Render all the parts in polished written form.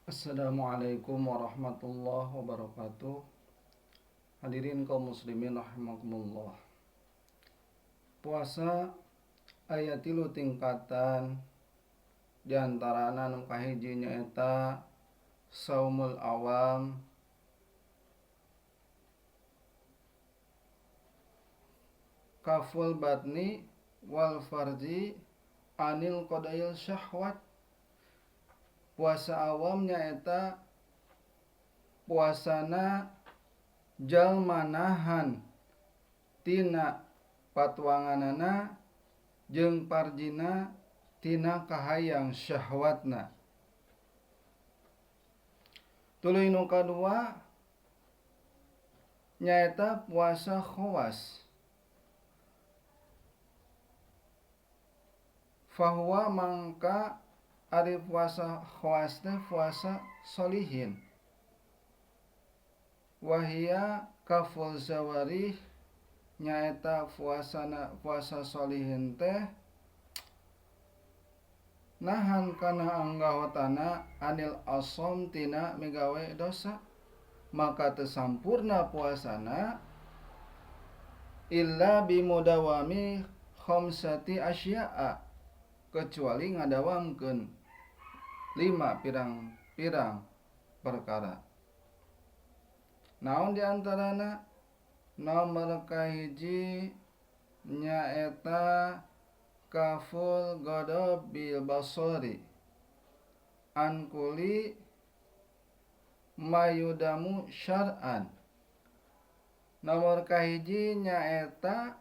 Assalamualaikum warahmatullahi wabarakatuh. Hadirin kaum muslimin rahimakumullah. Puasa aya tilu tingkatan, diantarana nu kahiji nyaeta saumul awam, kaful batni wal farji anil qadail syahwat. Puasa awam nyaeta puasana jalma nahan tina patuanganana jeung parjina tina kahayang syahwatna. Tuluy nu kadua nyaeta puasa khawas. Fahuwa mangka ari puasa khawas teh puasa sholihin. Wahia kaful zawarih nyaeta puasana puasa sholihin teh nahan kana anggahotana anil asom tina migawe dosa, maka teu sampurna puasana illa bimudawami khamsati asya'a kecuali ngadawamkeun lima pirang-pirang perkara. Naon diantarana? Nomor kahiji nyaeta kaful ghadabil basari an kuli mayudamu syar'an. Nomor kahiji nyaeta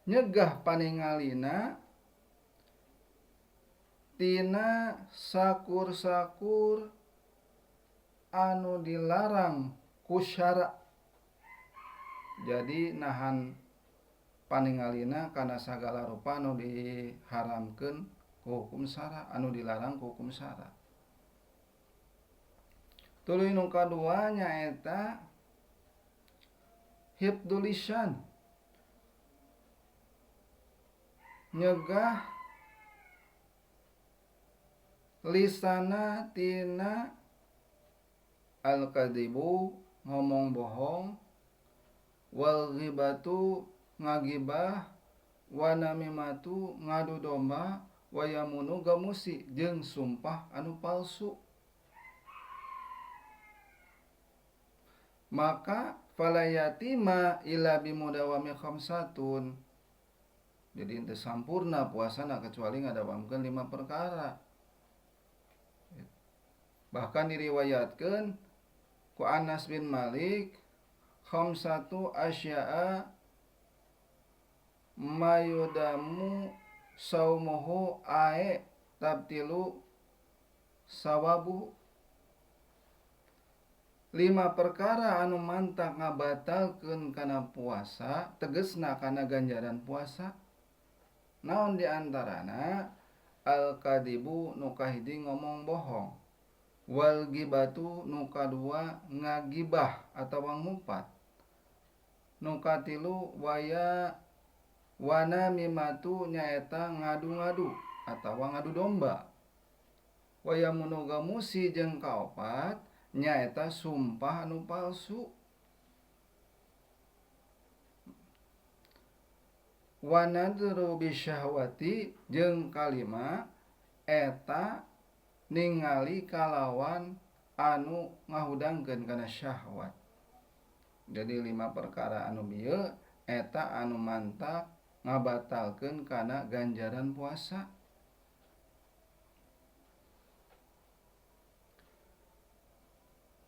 nyegah paningalina tina sakur-sakur anu dilarang ku syara. Jadi nahan paningalina kana sagala rupa anu diharamkeun ku hukum syara, anu dilarang ku hukum syara. Tuluy nu kadua nyaeta hifdzul lisan, nyegah lisana tina al-kadzibu ngomong bohong, wal ghibatu ngagibah, wa namimatu ngadu domba, wa yamunu gamusi jeung sumpah anu palsu. Maka fala yatima illa bimudawami khamsatun. Jadi henteu sampurna puasana kecuali ngadawamkeun 5 perkara. Bahkan diriwayatkeun ku Anas bin Malik, khamsatu asya'a mayudamu saumuhu ae tabtilu sawabuhu. 5 perkara anu mantak ngabatalkeun kana puasa, tegesna kana ganjaran puasa. Naon diantarana? Al-kadibu nu kahiji ngomong bohong, wal gibatu nu kadua ngagibah atawa ngupat, nu katilu waya wana mimatu nyaeta ngadu-ngadu atawa ngadu domba, waya munugamusi jeung kaopat nyaeta sumpah anu palsu. Wa nadru bisyahwati jeung kalima eta ningali kalawan anu ngahudangkeun kana syahwat. Jadi 5 perkara anu bieu eta anu mantak ngabatalkeun kana ganjaran puasa.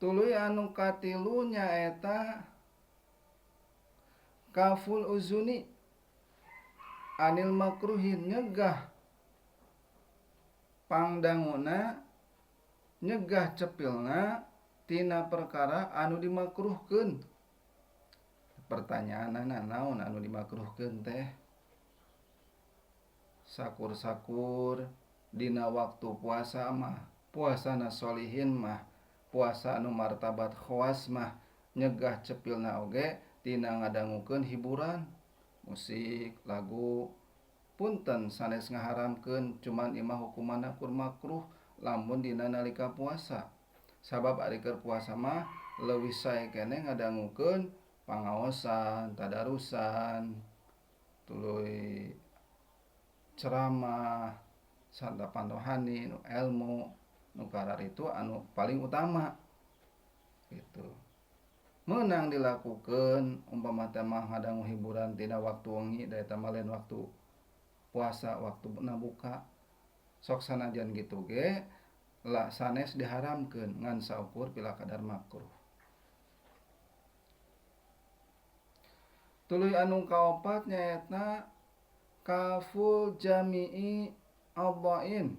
Tuluy anu katilu nyaeta kaful uzuni anil makruhin, nyegah pangdanguna, nyegah cepilna tina perkara anu dimakruhkeun. Pertanyaanana naon anu dimakruhkeun teh? Sakur-sakur dina waktu puasa mah, puasana solihin mah, puasa anu martabat khawas mah, nyegah cepilna oge tina ngadangukeun hiburan, musik, lagu. Punten sanes ngaharamkeun, cuman imah hukumanna kur makruh lamun dina nalika puasa. Sabab ari keur puasa mah leuwih sae keneh ngadangukeun pangaosan, tadarusan, tuluy ceramah, santapan rohani, nu elmu, nu kararitu anu paling utama gitu. Meunang dilakukeun umpama teh mah ngadangu hiburan tina waktu wengi da eta mah lain waktu puasa, waktu na buka. Sok sanajan kitu ge la sanes diharamkeun ngan saukur pila kadar makruh. Tuluy anu kaopat nyaeta kaful jami'i adhain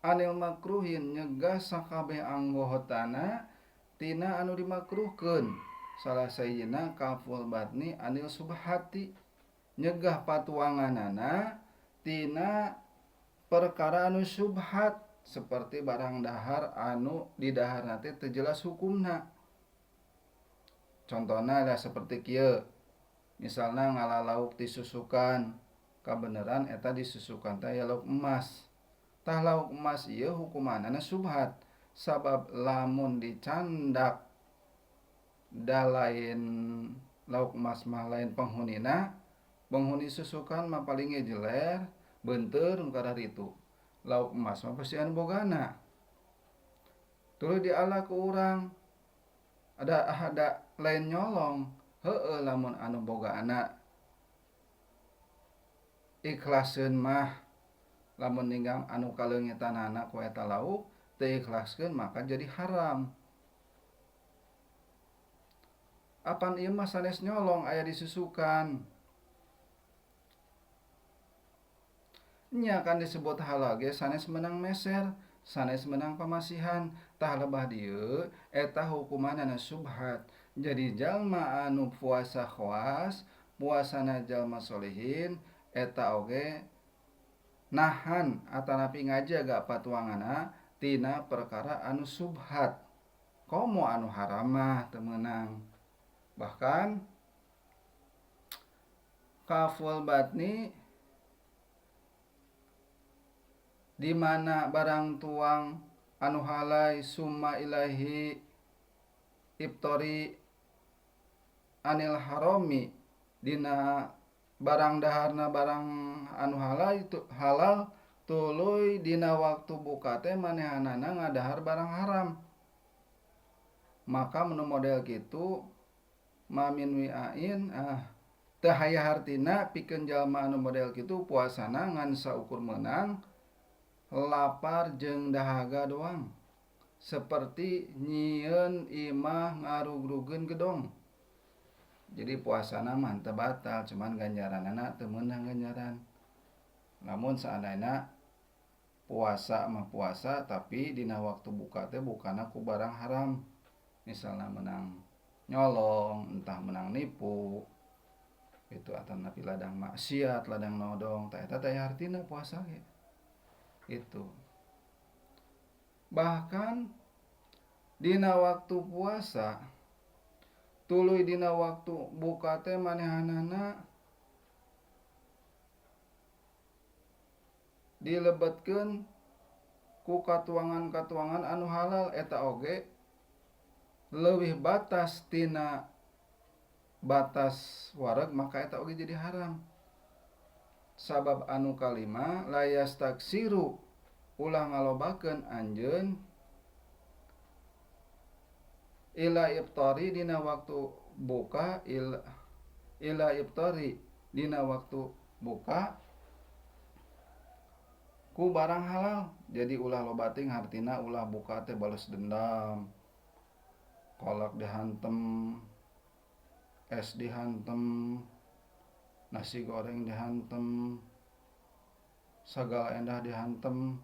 anil makruhin nyegah sakabeh anggotana tina anu dimakruhkeun. Salah sahijina kaful batni anil subhati nyegah patuanganana tina perkara anu subhat seperti barang dahar anu didaharna teh teu jelas hukumna. Contohna lah seperti kieu. Misalna ngala lauk disusukan, kabeneran eta disusukan teh aya lauk emas. Tah lauk emas ieu hukumanana subhat sabab lamun dicandak da lain lauk emas mah lain penghunina, penghuni susukan mah paling ge jeler, beunteur nu kararitu. Lauk emas mah pasti anu bogana. Tuluy diala ku urang ada lain nyolong. Heueuh lamun anu bogaana ikhlaseun mah lamun ninggang anu kaleungitanana ku eta lauk teu ikhlaskeun maka jadi haram. Apan ieu mah sanes nyolong aya disusukan. Nya kan disebut halal ge sanes meunang meser, sanes meunang pamasihan. Tah lebah dieu eta hukumanana subhat. Jadi jalma anu puasa khawas, puasana jalma solehin eta oge nahan atanapi ngajaga patuanganna tina perkara anu subhat. Komo anu haram mah teu meunang. Bahkan kaful batni di mana barang tuang anu halai summa ilahi ibtori anil harami dina barang daharna barang anu halal itu halal tuluy dina waktu buka teh manehanana ngadahar barang haram. Maka menu model kitu mamin wiain teu haya hartina pikeun jalma anu model kitu puasana ngan saukur meunang lapar jeung dahaga doang. Seperti nyieun imah ngarugrugeun gedong. Jadi puasana mah teu batal, cuman ganjaranana teu meunang ganjaran. Namun seandainya puasa mah puasa tapi dina waktu buka teh bukana ku barang haram. Misalnya menang nyolong, entah menang nipu, itu atau napi ladang maksiat, ladang nodong, tah eta teh hartina puasa ge. Itu. Bahkan dina waktu puasa tuluy dina waktu buka teh manehanana dilebetkeun ku katuangan-katuangan anu halal eta oge leuwih batas tina batas wareg maka eta oge jadi haram. Sabab anu kalima layas taksiru ulah ngalobakeun anjeun ila iftari dina waktu buka ila iftari dina waktu buka ku barang halal. Jadi ulah loba ting hartina ulah buka teh bales dendam, kolak dihantem, es dihantem, nasi goreng dihantem, sagala endah dihantem,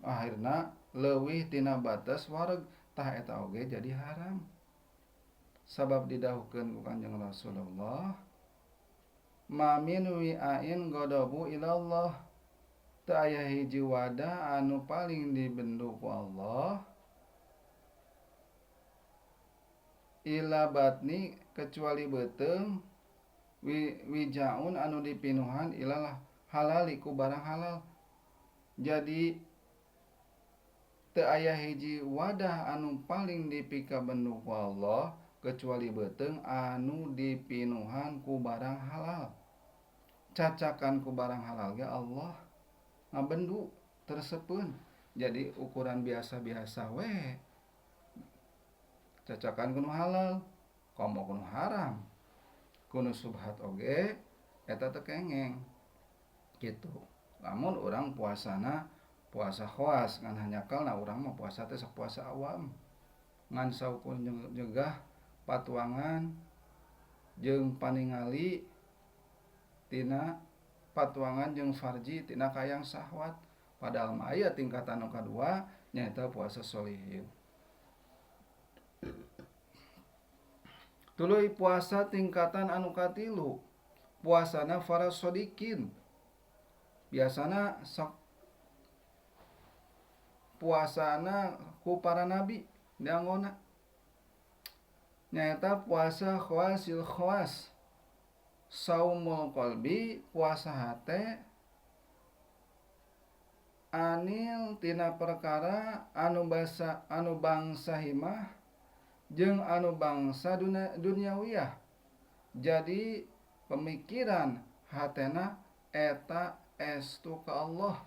akhirna leuwih tina batas wareg. Tah eta oge jadi haram. Sabab didawuhkeun ku Kanjeng Rasulullah, ma min wi'ain ghadabu ilallah, teu aya hiji wadah anu paling dibendu ku Allah ila batni kecuali beuteung wijaun anu dipinuhan ilalah halali ku barang halal. Jadi Teu aya hiji wadah anu paling dipikabendu ku Allah kecuali beuteung anu dipinuhan ku barang halal. Cacakan ku barang halal ge Allah ngabendu teu resepeun. Jadi ukuran biasa-biasa we. Cacakan ku nu halal, komo ku nu haram. Ku nu subhat oge eta teu kengeng. Kitu. Lamun urang puasana puasa khawas ngan hanjakalna urang mah puasa teh sok puasa awam. Ngan saukur nyegah patuangan jeung paningali tina patuangan jeung farji tina kayang syahwat. Padahal mah aya tingkatan nu kadua nyaeta puasa sholihin. Tuluy puasa tingkatan anu katilu, puasana para shodikin. Biasana sok puasana ku para nabi dianggona nyaeta puasa khawasil khawas, saumul qalbi, puasa hate anil tina perkara anu basa anu bangsa himah jeung anu bangsa duniawiyah. Jadi pemikiran hatena eta estu ka Allah,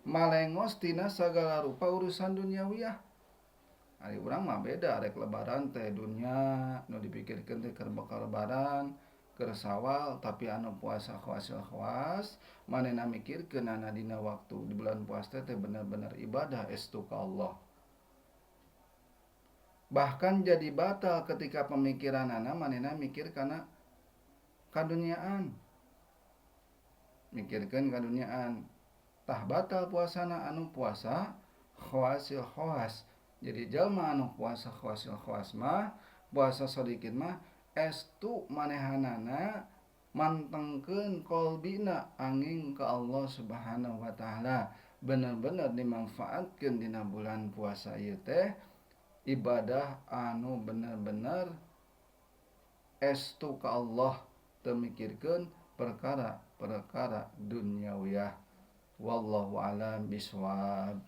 malengos tina sagala rupa urusan duniawiyah. Ari urang mah beda, rek lebaran teh dunya nu dipikirkeun teh keur bekal lebaran, keur sawal, tapi anu puasa khawasil khawas manehna mikirkeunana dina waktu di bulan puasa teh bener-bener ibadah estu ka Allah. Bahkan jadi batal ketika pemikiranana manehna mikir kana kaduniaan. Mikirkeun kaduniaan. Tah batal puasana anu puasa khawasil khawas. Jadi jalma anu puasa khawasil khawas mah, puasa sadikin mah estu manehanana mantengkeun qalbina angin ka Allah Subhanahu wa taala. Bener-bener dimanfaatkeun dina bulan puasa ieu teh ibadah anu bener-bener estu ka Allah, teu mikirkeun perkara-perkara duniawiyah. Wallahu a'lam bishawab.